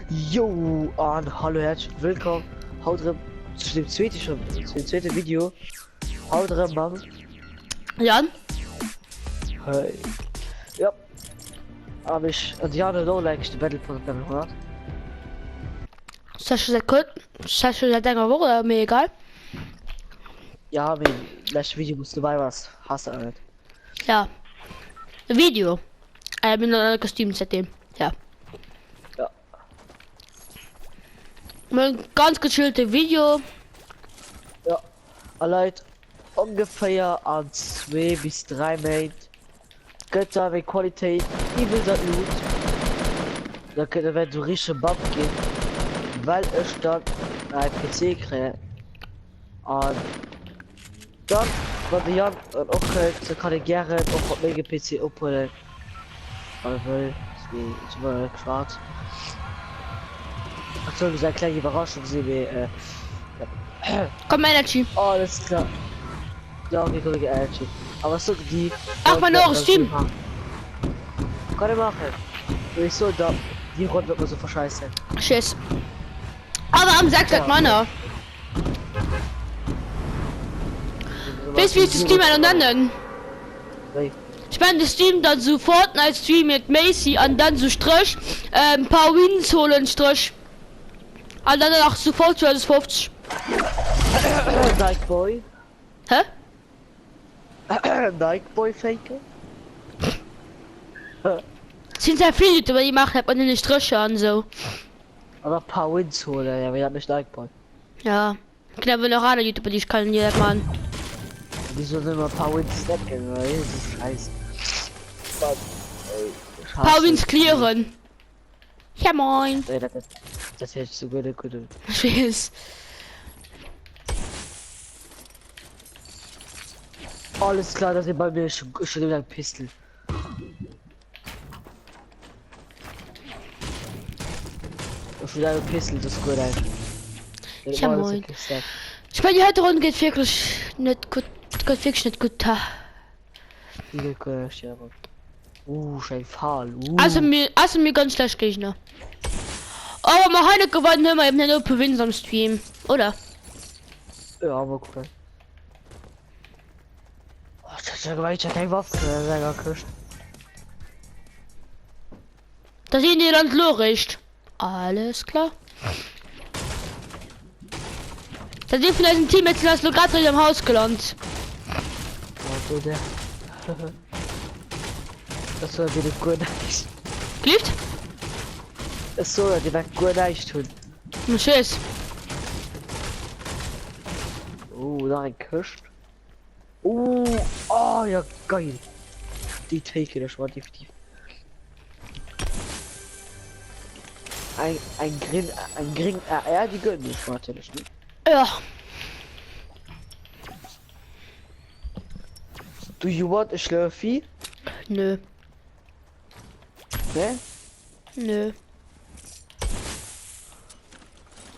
Yo an hallo herzlich willkommen haut erëm zu dem zweete schon zu dem zweite Video haut erëm mam Jan Hey. Ja an ech an Jan huet och like de Battle Pass op Level 100 Ist das schon seit kurz ist das schon seit enger Woche oder mir egal Ja mee leschte Video wous du dobäi wars has de net. Ja Video äh, bin an Kostüm seitdem ja. Ja. Mein ganz gechillte Video. Ja. A Leit ongeféier an zwee bis 3 Méint gëtt da wéi Qualitéit iwwel dat Loot. Da kënnt da wäert so richtege Bump ginn, well ech dann nei PC kréien an Dann wann de Yann dann och kënnt, da kann e gären och op mengem PC ophuelen, wann e wëll. Mee ech war net gefrot. Dat soll just eng kleng Iwwerraschung sinn, mee äh, ja. Komm Energy. Alles klar. Ja, okay, komm, Energy. Aber so die. Ach, man och Stream. Kann ich machen. Ich so da die Runde wird man so verscheißen. Schiss. Aber am 6 ja. meiner. Wees wie ich de Stream elo nennen? Ech nennen de Stream dann sou Fortnite Stream mit Macy an dann sou Strëch ähm, paar Wins holen Strëch an dann nach sou 50 versus 50. Nike Boy. Hä? Nike Boy faken? Sinn sehr vill Youtuber déi maachen dat mat den Strëcher an sou. An nach paar Wins holen, ja, mee dat mécht Nike Boy. Ja, ginn awer nach aner Youtuber déi ech kennen déi dat man. Déi sollen ëmmer paar Wins stacken oder iergend sou Scheiss. Mann, ey, ech Paar haassen Wins clearen. Ja moin. Nee, dat, dat, dat hört sich so gut, gut an. Ech weess. Alles klar, dat ass bei mir schon, schon eng Pistol. Ech hunn eng Pistol, das gut eng. Ja moin. Ich meine, die heute Runde geht wirklich nicht gut. Geht wirklich nicht gut. Ha. Die geht gut, ja. Uh, ech eng Fal. Uh. Also mir, also mir ganz schlecht Gegner. Aber wir haben nicht gewonnen, haben wir eben nicht Open Wins am Stream, oder? Ja, mal gucken. Oh, ich hab ich hab keine Waffe in seiner Küche. Da sehen die Land Loricht. Alles klar. Da sind von diesem Team jetzt das gerade am Haus gelandet. Oh, der. Das soll wieder gut nicht. Gift? Es soll dir gut nicht tun. Tschüss. Oh, da ein Küst. Oh, oh ja geil. Déi taken ech mal definitiv. Eng eng grin eng gring AR déi gënnen ech mer natierlech ne. Ja. Do you want a Schlürfi? Nö. Ne? Nö.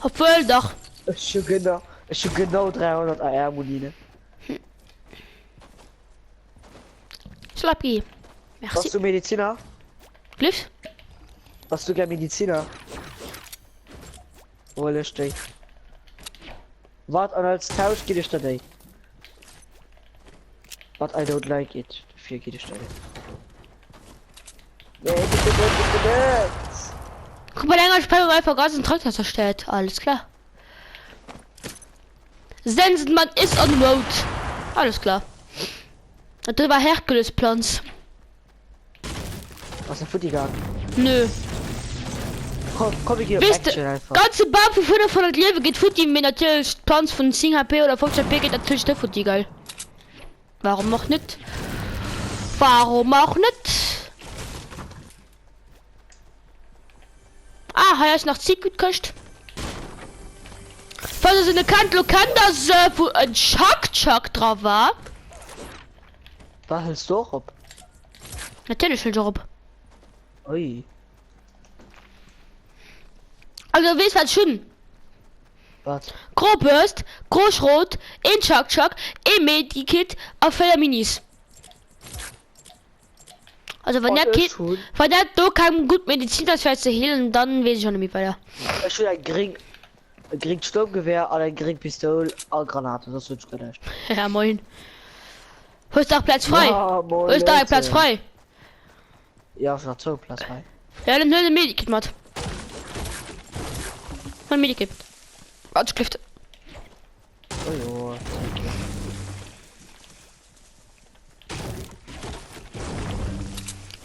Obwohl dach. Ech hu genau ech hu genau 300 AR Munine. Slappy. Merci. Bass du Mediziner? Glyph? Bass du gär Mediziner? Hol ech déi. Wart an als Tausch ginn ech der déi. But I don't like it. Dofir ginn ech der déi. Nee, bitte net, bitte net! Guck mal, enger Sprengung einfach ganz den Traktor zerstört. Alles klar. Sensenmann is on road. Alles klar. Und das war Herkulesplanz. Ass er futti gaang? Nö. Komm, komm, wir gehen auf Wees de, Action einfach. ganze Bam vu 500 Liewe geet futti, mee natierlech d'Planz vun 10 HP oder 50 HP geet natierlech net futti, geil. Warum och net? Warum auch net? Ah, hei ass nach d'Secret-Këscht. Falls der se net kennt, lo kennt der se, wou en Chuck Chuck dra war. Wat hëls du och op? Natierlech hëll ech och op. Ui. Also weess wat ech hunn? Wat? Gro Burst, gro Schrot, een Chuck Chuck, ee Medikit a 4 Minis. Also wann An dat ech kee, hunn. wann dat do keng gutt Medizin ass fir eis ze healen, dann weess ech och net méi weider. Ech hunn eng gréng, e gréngt Sturmgewehr an eng gréng Pistoul a Granaten, soss hunn ech guer näischt. Ja moin. Hues de nach Plaz frei? Ja moin Hues de nach eng Plaz Leute. frei? Ja, ech hunn nach zwou Plaz frei. Ja, dann huel e Medikit mat. Huel e Medikit mat. Warte, ech klifft. Oh jo, danke.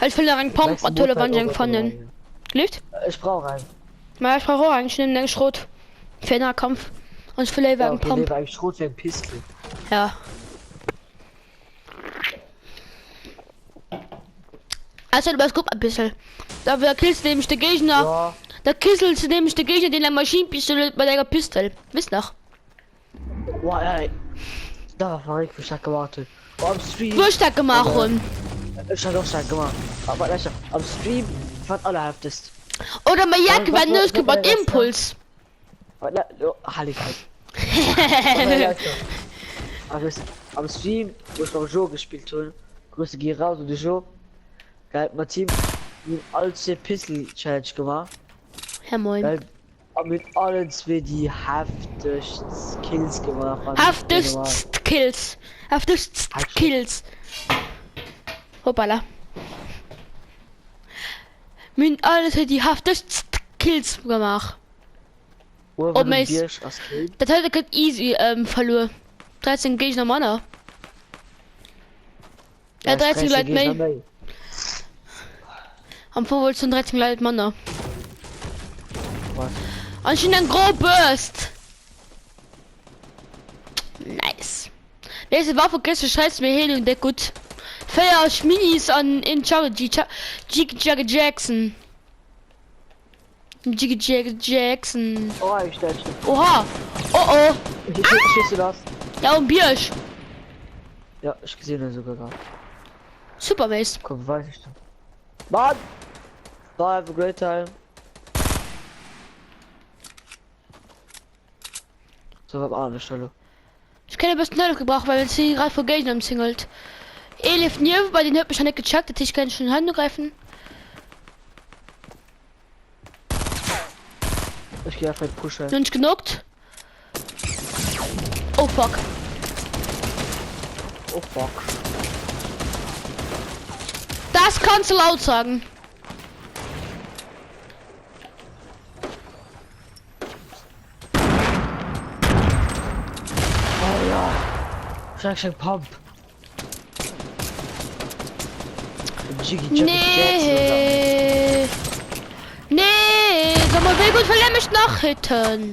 Ech wëll nach eng Pump mat huelen, wann ech eng fannen. Lift? Ech brauch eng. Ma ech brauch och eng, ech nehmen eng Schrot fir Nahkampf. An ech wëll léiwer Ja, eng okay, Pump. léiwer eng Schrot wéi eng Pistol. Ja. Also du bass guck mal bissel. Da da killst du nämlich de Gegner. Ja. Da kisselst du nämlich de Gegner, den eng Maschinenpistole huet mat enger Pistol. Weess nach? Boah, ey. Da war verréckt, wou ech dat gemaach hunn. Oh, am Stream. Wou ech dat gemaach hunn. Ech hat och dat gemaach. Aber lauschter, am Stream war dat allerheftegst. Oder mei Jacke war nees mat Impuls. Am Stream wou ech mam Jo gespillt hunn, Grüsse gi raus un de Jo, gell, mat him hunn all zwee Pistol Challenge gemaach. Ja moin. Gell, a mir hunn allen zwee déi heftegst Kills gemaach. War net méi normal. Heftegst Kills, heftegst Kills. Hoppala. Mir hunn allen zwee déi heftegst Kills gemaach. Uewen Oh um mais Bierg ass keen. dat heite gëtt easy ähm, verluer. 13 Géigner manner. Ja, Ja, 13 13 Leit Géigner méi. méi. Am Fong wollt schon 13 Leit manner. Was? An ech hunn eng gro Burst. Nice. Nächste Waffe kriegst du scheiß mir Heelung déck gutt. 4 Minis an een Juggy Juggy Jackson. Jiggy Jagger Jackson. Oh, ich stell schon. Oha. Oh oh. Ich, ich, ich, ich, das. Ja, um Bierg. Ja, ich gesehen den sogar gerade. Super Base. Komm, weiß ich doch. Mann! Bye, have a great time. So, wat anescht hallo. Ech kéint e bëssen Hëllef gebrauchen, well si grad vu Géigner ëmzingelt. Ee leeft nieft bei, deen huet mech nach net gecheckt, dat heescht, ech kéint schonn hei ugräifen. Ech gi einfach pushen. Hun ech genockt. Oh fuck. Oh fuck. Das kannst du laut sagen. Oh ja. Ech eng Pump. Nee. Nee, sag mal, wéi gutt wëll er mech nach hitten?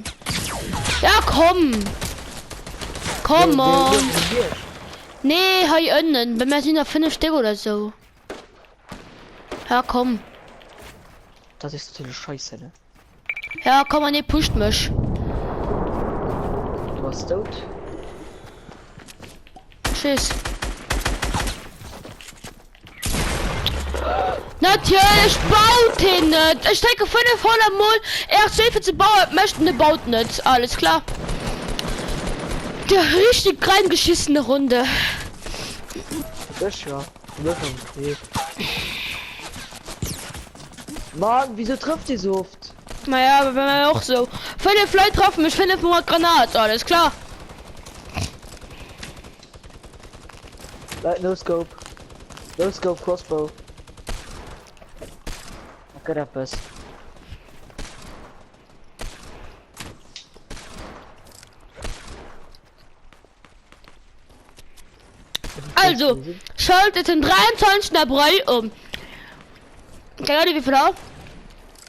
Ja, komm. Come on. Nee, hei ënnen. Bei mir sinn der 5 Stéck oder sou. Ja, komm. Dat ist natürlich scheiße, ne? Ja, komm an, nee, pusht mech. Du bass dout. Tschüss. Natierlech baut hien net. Ech drécke 500 mol R2 fir ze bauen, et mécht en, e baut net. Alles klar. Der richtig reingeschissene Runde. Ech ja. Nee. Mann, wieso trifft die so oft? Naja, aber bei mir auch so. Fünf Leute treffen mich, fünf Mal Granat, alles klar. Right, no scope. No scope crossbow. Gëtt eppes. Also, schaltet den 23. April um. Keine Ahnung, wie viel Uhr.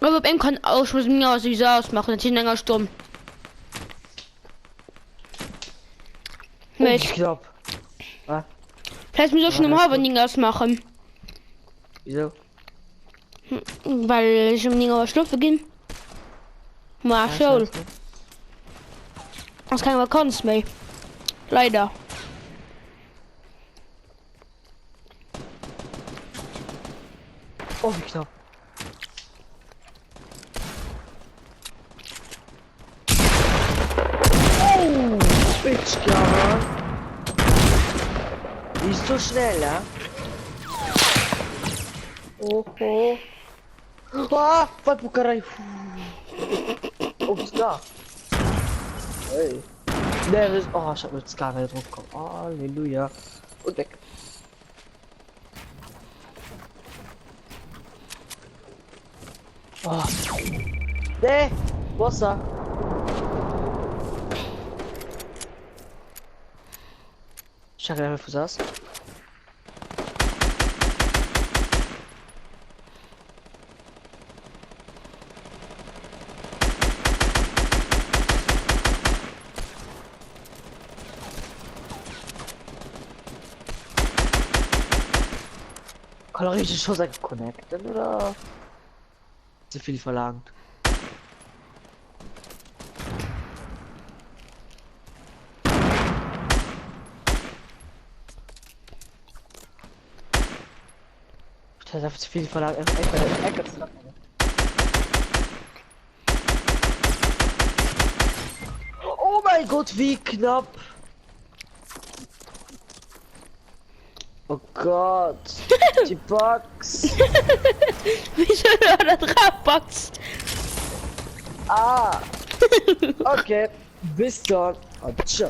Aber op eng kann auch, ich muss mir sowieso ausmachen, das ist in enger Stunde. Oh, Mech. knapp. Ah, Vielleicht muss ich schon um halb 9 ausmachen. wieso? Well ech um 9 Auer schlofe ginn. Ma Schoul. Ass keng Vakanz méi. Leider. Oh, wéi knapp. Oh, Bitch, Chiara. Die ist so schnell, ja? Oh, oh. Ah, vai pro caralho. Oh, Scar. Hey. Nee, oh, ich hab mit Scar nicht drauf gekommen. Halleluja. Und weg. Oh. Nee, Wasser. Ich hab einfach was. Kann auch richtig schon sagen, connecten oder? Zu viel verlangt. Das ist einfach zu viel verlangt. Einfach bei der Ecke zu landen. Oh mein Gott, wie knapp! Oh Gott, die Bugs! Wieso du da drauf packst? Ah! Okay, bis dann und ciao.